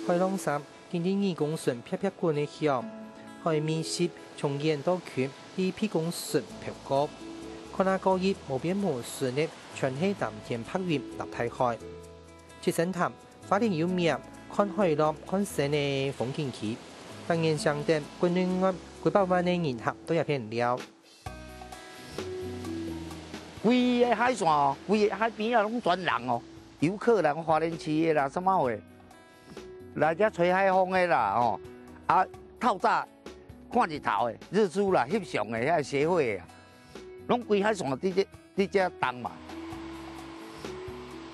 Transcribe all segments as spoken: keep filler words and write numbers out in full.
海浪聲經歷耳公脣啪啪滾个響，海味緒從遠到近，在鼻公脣飄過。看啊過意無邊無脣个全係藍天白雲搭大海。七星潭，花蓮有名看海浪、看星个風景區，逐年成等國內外幾百萬个人客到這片尞。 規个海線哦，規个海邊啊，攏全人哦，遊客啦、花蓮市的啦，啥物貨，來遮吹海風的啦，吼，啊，透早看日頭的、日出啦、翕相的、遐踅火的啊，攏規海線佇遮，佇遮動嘛。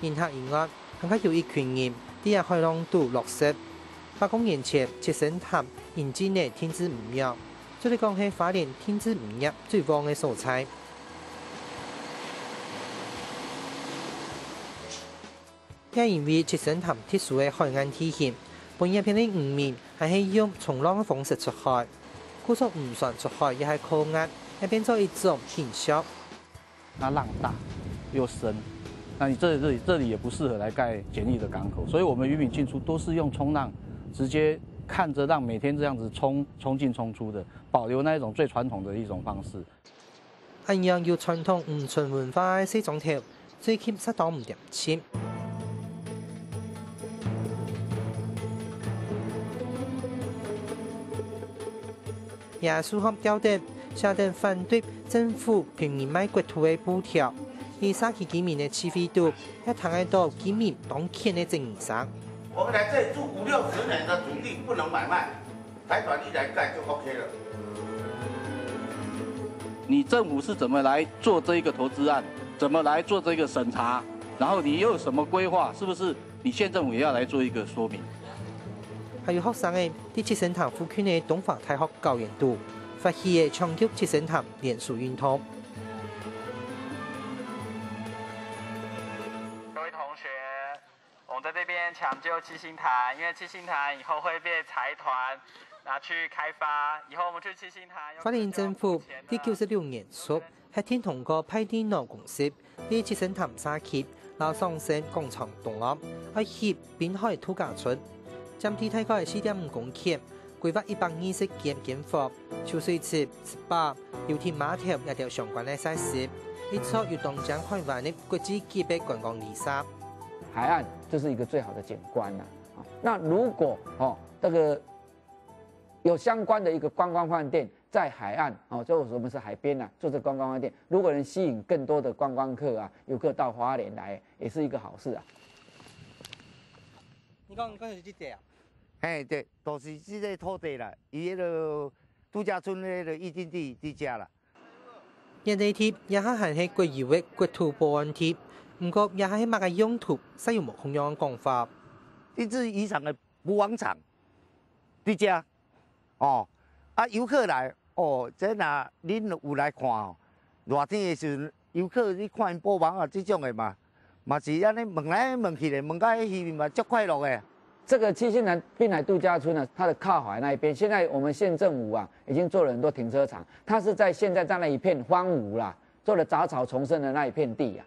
人客以外，還較有一群人佇這海浪肚落塞。百公年前，七星潭因為停止營業， 做得講係花蓮停止營業最旺个所在。也因為七星潭特殊个海岸地形，分這片个漁民還係用衝浪个方式出海，故所毋算出海也係靠岸，也變做一種興趣。 那浪大又深，那你這，這裡，這裡也不適合來蓋簡易的港口，所以我們漁民進出都是用衝浪，直接看著浪每天這樣子衝，衝進衝出的，保留那一種最傳統的一種方式。恁樣有傳統漁村文化个細庄頭，最近煞當毋恬靜。 這樹項吊燈，寫等反對政府平民賣國土个布條，在社區居民个聚會肚，也聽得到居民當譴个爭議聲。我們來這裡住五六十年的土地不能買賣，財團一來蓋就OK了。你政府是怎麼來做這一個投資案？怎麼來做這個審查？然後你又有什麼規劃？是不是你縣政府也要來做一個說明？還有學生仔 在七星潭附近个東華大學校園肚，發起个搶救七星潭連署運動。各位同學，我們在這邊搶救七星潭，因為七星潭以後會被財團拿去開發，以後我們去七星潭又花蓮政府在九十六年初 核定通過派地腦公司，在七星潭社區摎爽盛廣場東岸，愛起濱海度假村。佔地大概四點五公頃，規劃一百二十間間房、泅水池、SPA、遊艇碼頭這兜相關个設施，一座有當靚海灣个國際級个觀光旅社。海岸就是一個最好的景觀了。啊，那如果，哦，這個有相關的一個觀光飯店 在海岸，哦，就我們是海邊啊，做這觀光飯店，如果能吸引更多的觀光客啊、遊客到花蓮來，也是一個好事啊。你講，你講的是這塊啊？嘿，對，就是這個土地啦，伊彼个度假村彼个預定地佇遮啦。這塊地這下還係國有个國土保安地，毋過這下係麼个用途，煞有無共樣个講法。一直以上的捕網場，佇遮。 哦，啊，遊客來，哦，這若恁有來看哦，熱天的時陣，遊客你看𪜶捕網啊，這種的嘛，嘛是按呢問來問去咧，問甲彼魚嘛足快樂的。這個七星潭濱海度假村呢，它的靠海那一邊，現在我們縣政府啊，已經做了很多停車場，它是在現在在那一片荒蕪啦， 做了雜草叢生的那一片地啊。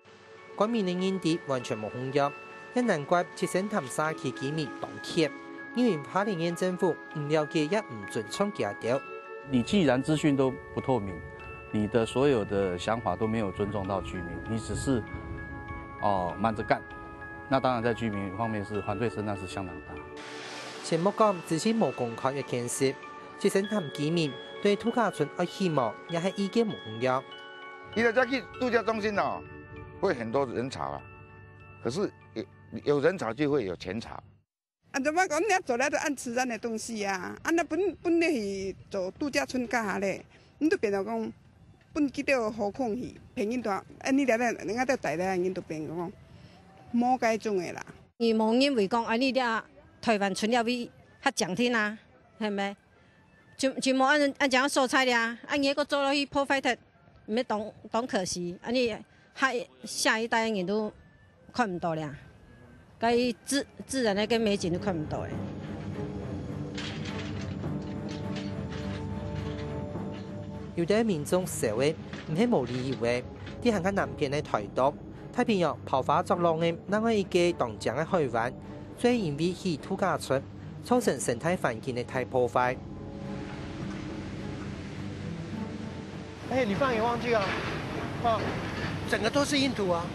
官民个認知完全無共樣，也難怪七星潭社區居民當譴，因為花蓮縣政府毋了解也毋尊重佢兜。你既然資訊都不透明，你的所有的想法都沒有尊重到居民，你只是，哦，瞞著幹，那當然在居民方面是反對聲浪是相當大。先莫講資訊無公開个牽涉，七星潭居民對度假村愛起無，也係意見無共樣。 你來這去度假中心哦，會很多人潮啊，可是有，有人潮就會有錢潮。啊，怎麼講？你要做了都按自然的東西啊，啊，那本，本來是做度假村幹啥咧？你都變到講，分佢兜何況去，便宜大，啊，你了了，人家在帶來，人都變講，無該種的啦。你無認為講，啊，你這台灣村了位較強天啊，係咪？ 就，就無恁，恁樣所在了啊，啊，你還閣做落去破壞忒，毋係當，當可惜。啊，你下，下一代个人都看毋到了，該自，自然个美景都看毋到咧。有兜民眾愁个，毋係無理由个，在還較南片个台東， 太平洋拋花著浪个另外一個當靚个海灣，就因為起度假村，造成生態環境个大破壞。哎，你放眼望去啊，啊，整个都是硬土啊，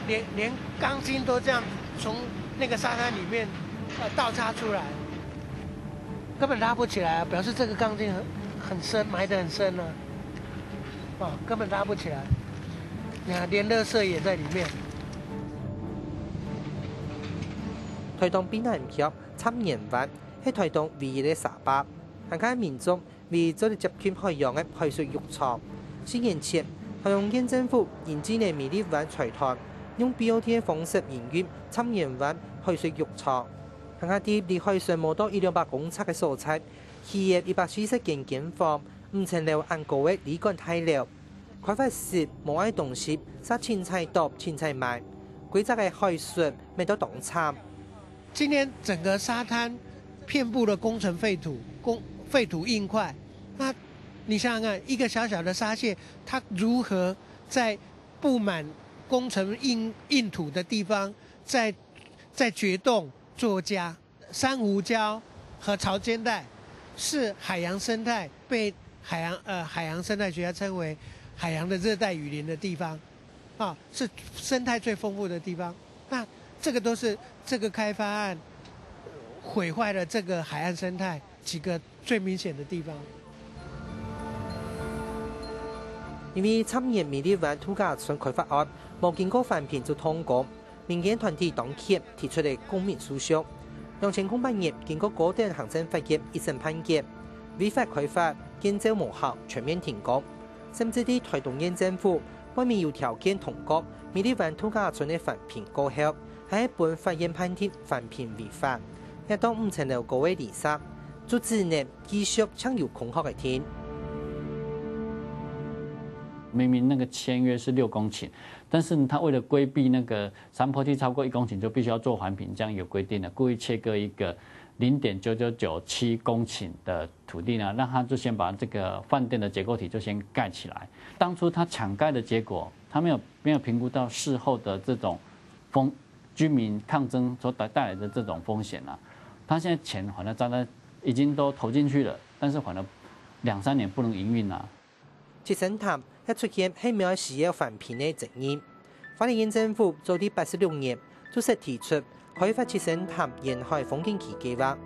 连连钢筋都这样从那个沙滩里面呃倒插出来，根本拉不起来啊，表示这个钢筋很很深，埋得很深了，啊，根本拉不起来。你看，连垃圾也在里面。台东卑南區插眼灣係台東唯一个沙壩，客家民眾為做得接近海洋个排水浴場。四年前，台東縣政府引進个美麗灣財團，用B O T个方式營運插眼灣排水浴場。客家地離海水無到一兩百公尺个所在，起業一百四十間間房，五層樓恁高个旅館大樓。開發時無愛東西，煞清採到清採埋，歸隻个海水乜到當慘。今天整个沙滩遍布了工程废土，工废土硬块。那你想想看，一个小小的沙蟹，它如何在布满工程硬硬土的地方，在在决冻做家？珊瑚礁和潮间带是海洋生态被海洋呃海洋生态学家称为海洋的热带雨林的地方。啊，是生态最丰富的地方。那这个都是这个开发案毁坏了这个海岸生态几个最明显的地方。因為參與美麗灣度假村開發案無經過環評就動工，民間團體當局提出个公民訴訟。兩千空八年經過高等行政法院一審判決，違法開發、建造無效、全面停工。 甚至在台東縣政府，背面有條件通過美麗灣度假村个環評過後，還係分法院判定環評違法，也當五層樓高个泥沙，就只能繼續淨有空殼个地。明明那個簽約是六公頃，但是呢，他為了規避那個山坡地超過一公頃就必須要做環評，這樣有規定的，故意切割一個零點九九九七公頃的土地呢，讓他就先把這個飯店的結構體就先蓋起來。當初他搶蓋的結果，他沒有沒有評估到事後的這種風居民抗爭所帶帶來的這種風險啊。他現在錢反而站在已經都投進去了，但是反而兩三年不能營運啊。七星潭也出現係無需要環評个爭議。花蓮縣政府早在八十六年就識提出開發七星潭沿海風景區計畫，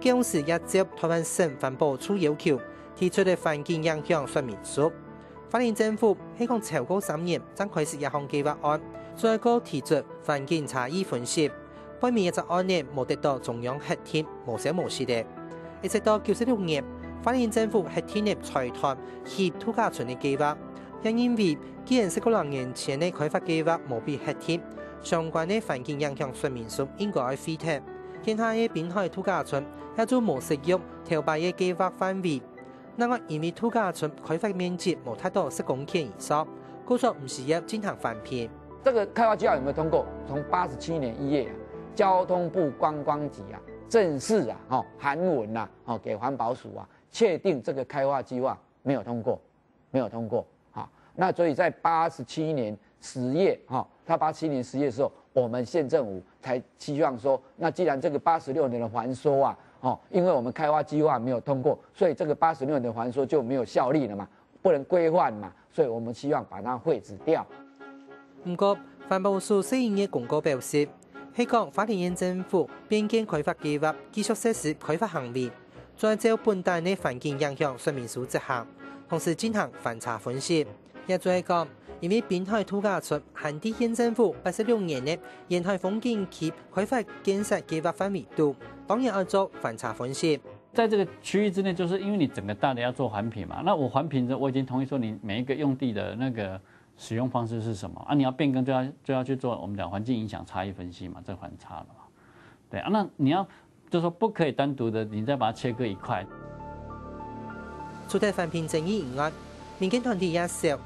該時也照台灣省環保署要求提出个環境影響說明書。花蓮縣政府係講超過三年正開始這項計畫案，最後提出環境差異分析，背面這隻案呢無得到中央核定，無消無息个。一直到九十六年，花蓮縣政府核定个財團起度假村个計畫，也認為既然十過零年前个開發計畫無被核定，相關个環境影響說明書應該愛廢忒。現下个濱海度假村也就無適用頭擺个計畫範圍。另外，因為度假村開發面積無達到十公頃以上，故所毋需要進行環評。這個開發計劃有沒有通過？從八十七年一月啊，交通部觀光局啊，正式啊，哈，函文啊，哈，給環保署啊，確定這個開發計劃沒有通過，沒有通過。好，那所以在八十七年十月，哈，他八七年十月的時候，我們縣政府才希望說，那既然這個八十六年的還說啊，哦，因為我們開發計劃沒有通過，所以這個八十六年的還說就沒有效力了嘛，不能規範嘛，所以我們希望把它廢止掉。毋過，環保署十一月公告表示，係講花蓮縣政府變更開發計畫繼續實施開發行為，就愛照本旦个環境影響說明書執行，同時進行環差分析。也就係講，因為濱海度假村還在縣政府八十六年个沿海風景區開發建設計畫範圍肚，當然愛做環差分析。在這個區域之內，就是因為你整個大樓要做環評嘛，那我環評的我已經同意說你每一個用地的那個使用方式是什麼啊，你要變更就要就要去做我們講環境影響差異分析嘛，這環差了嘛。對啊，那你要就說不可以單獨的，你再把它切割一塊。除忒環評爭議以外，民間團體也說，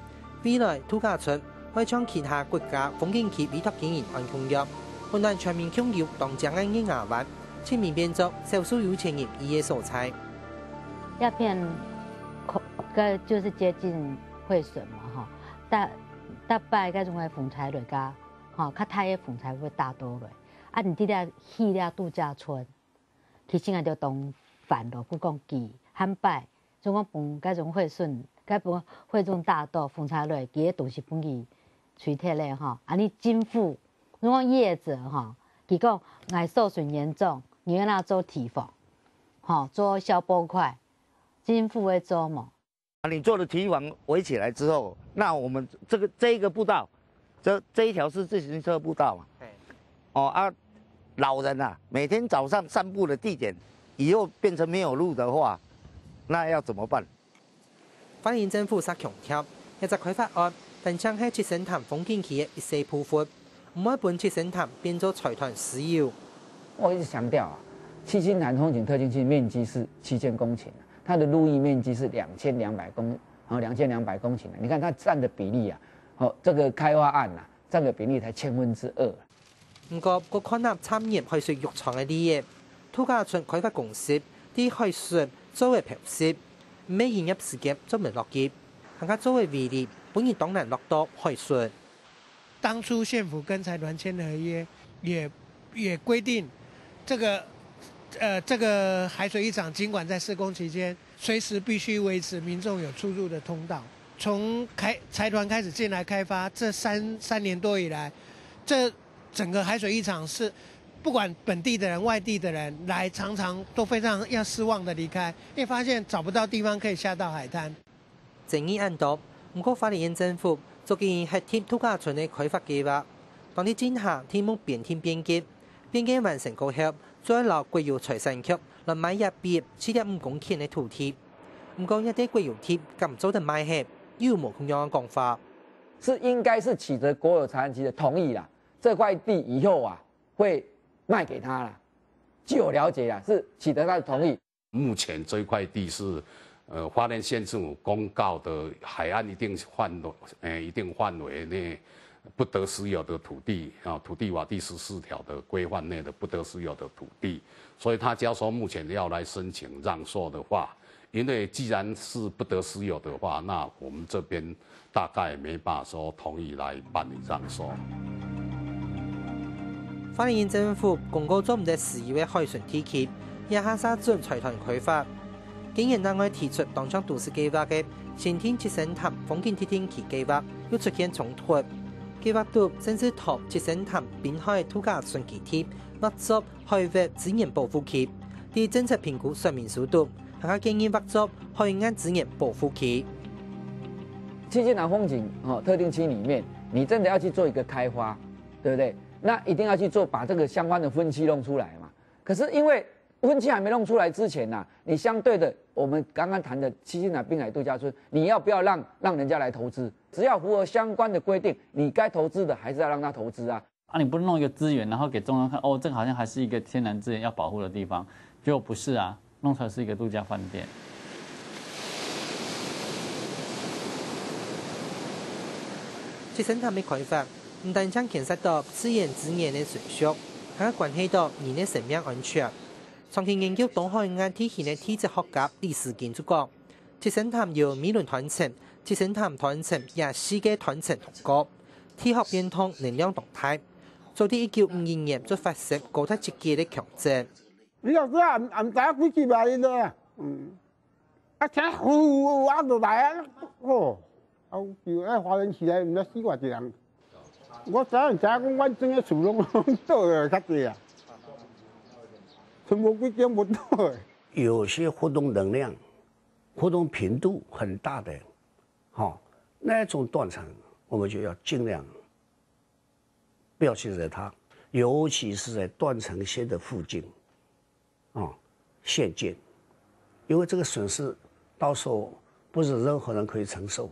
未來度假村會像其他國家風景區委託經營恁共樣，分𠊎全民共有當靚个月牙灣，盡量變做少數有錢人居个所在。這片該就是接近惠脣嘛，吼，逐逐擺該種个風颱來个，吼，較大个風颱會打倒來，啊，你這个起了度假村，其實𠊎就當煩惱，不講佢，下擺，就講分該種惠順，該分惠順大道風車來，佢个東西分佢吹忒咧吼。啊，你政府，如果業者吼，佢講𠊎受損嚴重，你要那做堤防，吼，做消波塊，政府會做無？ 啊，你做了堤防围起来之后，那我们这个，这一个步道，这，这一条是自行车步道嘛。哦，啊，老人啊，每天早上散步的地点，以后变成没有路的话，那要怎么办？花蓮縣政府煞強調，這隻開發案單淨係七星潭風景區个一小部分，毋會分七星潭變做財團私有。我一直强调啊，七星潭风景特定区面积是七千公顷啊，它的陆域面积是两千两百公，哦，两千两百公顷啊。你看它占的比例啊，哦，这个开发案啊，占的比例才千分之二。毋過，過看下參與海水浴場个利益，度假村開發公司對海水做个剖析，毋係一夜時間做毋落去，還較做个威力，本人當難落到海水。 当初县府跟财团签的合约也，也规定，这个，呃，这个海水浴场尽管在施工期间，随时必须维持民众有出入的通道。从开，财团开始进来开发，这三，三年多以来，这整个海水浴场是不管本地的人、外地的人来，常常都非常要失望的离开，因为发现找不到地方可以下到海滩。 爭議恁多，毋過花蓮縣政府早已經核定度假村个開發計畫，當地進行地目編定變更，變更完成過後，再摎國有財產局來買這筆七點五公頃个土地。毋過，這塊國有地敢做得賣忒，又有無共樣个講法。是应该是取得国有财产局的同意啦，这块地以后啊会卖给他啦。据我了解啦，是取得他的同意。 目前这块地是，呃，花莲县政府公告的海岸一定范围，呃，一定范围内不得私有的土地啊，土地法第十四条的规范内的不得私有的土地。所以他假如说目前要来申请让售的话，因为既然是不得私有的话，那我们这边 大概没办法说同意来办理让售。花莲县政府公告做毋得私有个海巡地區，這下煞准財團開發。今年另外提出當像都市計畫个新定七星潭風景特定區計畫又出現衝突。計畫肚甚至同七星潭濱海度假村基地劃作 海域資源保護區，在政策評估說明書肚，還較建議劃作海岸資源保護區。七星潭风景哦特定区里面，你真的要去做一个开发，对不对？那一定要去做把这个相关的分区弄出来嘛。可是因为分区还没弄出来之前呐、你相对的，我们刚刚谈的七星潭滨海度假村，你要不要让让人家来投资？只要符合相关的规定，你该投资的还是要让他投资啊。 啊，你不弄一个资源，然后给中央看，哦，这个好像还是一个天然资源要保护的地方，结果不是啊，弄出来是一个度假饭店。七星潭个开发，毋單淨牽涉到自然资源个存续，還關係到人个生命安全。長期研究東海岸地形个地质学家李思金就講，七星潭有美崙斷層、七星潭斷層也四个斷層通過， 地壳變動能量當大。早在一九五一年就發生高達一級个強震。李老師啊，毋毋知影幾級啊？應該啊，嗯，啊，聽呼呼啊，就來啊，吼，啊，就愛花蓮市內毋知死偌濟人。我知影，毋知影講阮庄个厝攏倒了較濟啊，全部幾間無倒的。有些活动能量、活动频度很大的，哈，那种断层，我们就要尽量 不要去惹它，尤其是在断层线的附近，啊，限建，因为这个损失到时候不是任何人可以承受。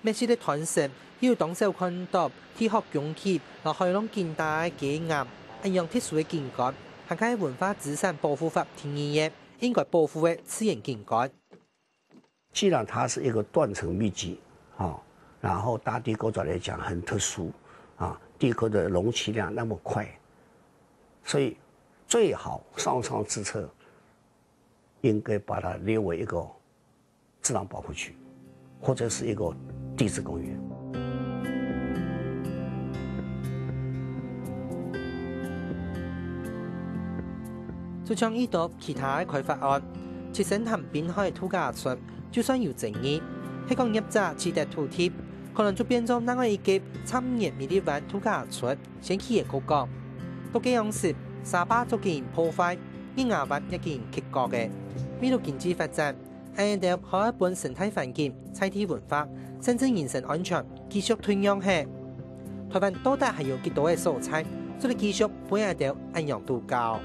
每次个斷層，有當少看到地殼隆起，摎海浪緊打个岩，恁樣特殊个景觀，還係文化資產保護法定義个，應該保護个自然景觀。 既然它是一个断层密集，啊，然后大地构造来讲很特殊，啊，地壳的隆起量那么快，所以最好上上之策应该把它列为一个自然保护区，或者是一个地质公园。就像已多其他个開發案，七星潭濱海度假村，就算有爭議，係講業者取得土地，可能就變做另外一個參與美麗灣度假村先起个角角。到該央時，沙壩就經營破壞，日牙灣也經營缺角个。為了經濟發展，恁樣兜好愛分生態環境、在地文化，甚至人身安全繼續退讓係。台灣到底還有幾多个所在，做得繼續分𠊎兜恁樣度假？